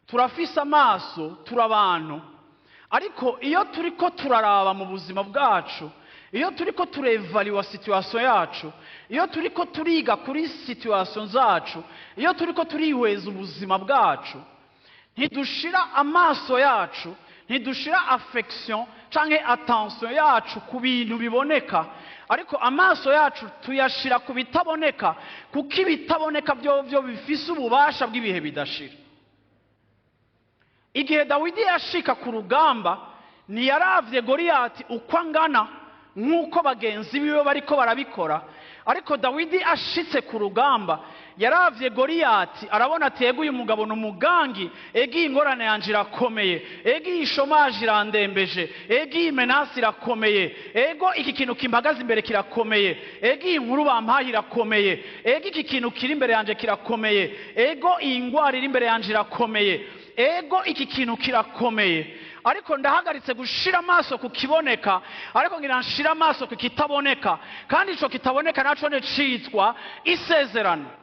Turafise amaso, turi abantu, ariko iyo turiko turaraba mu buzima bwacu, iyo turiko turevaluwa situation yacu, iyo turiko turiga kuri situation zacu, iyo turiko turihweza ubuzima bwacu, ntidushira amaso yacu, ntidushira affection canke attention yacu ku bintu biboneka, ariko amaso yacu tuyashira ku bitaboneka, kuko ibitaboneka byo bifise ububasha bw'ibihe bidashira. Igihe Dawidi yashika ku rugamba, ntiyaravye Goriyati uko angana nk'uko bagenzi biwe bariko barabikora, ariko Dawidi ashitse ku rugamba yaravye Goriyati, arabona ati: "Ego, uyu mugabo ni umugangi, ego, iyi ngorane yanje irakomeye, ego, iyi chômage irandembeje, ego, iyi menace irakomeye, ego, iki kintu kimpagaze imbere kirakomeye, ego, iyi nkuru bampaye irakomeye, ego, iki kintu kiri imbere yanje kirakomeye, ego, iyi ngwara iri imbere yanje irakomeye, ego, iki kintu kirakomeye, ariko ndahagaritse gushira amaso ku kiboneka, ariko ngira nshira amaso ku kitaboneka, kandi ico kitaboneka naco ne citwa isezerano."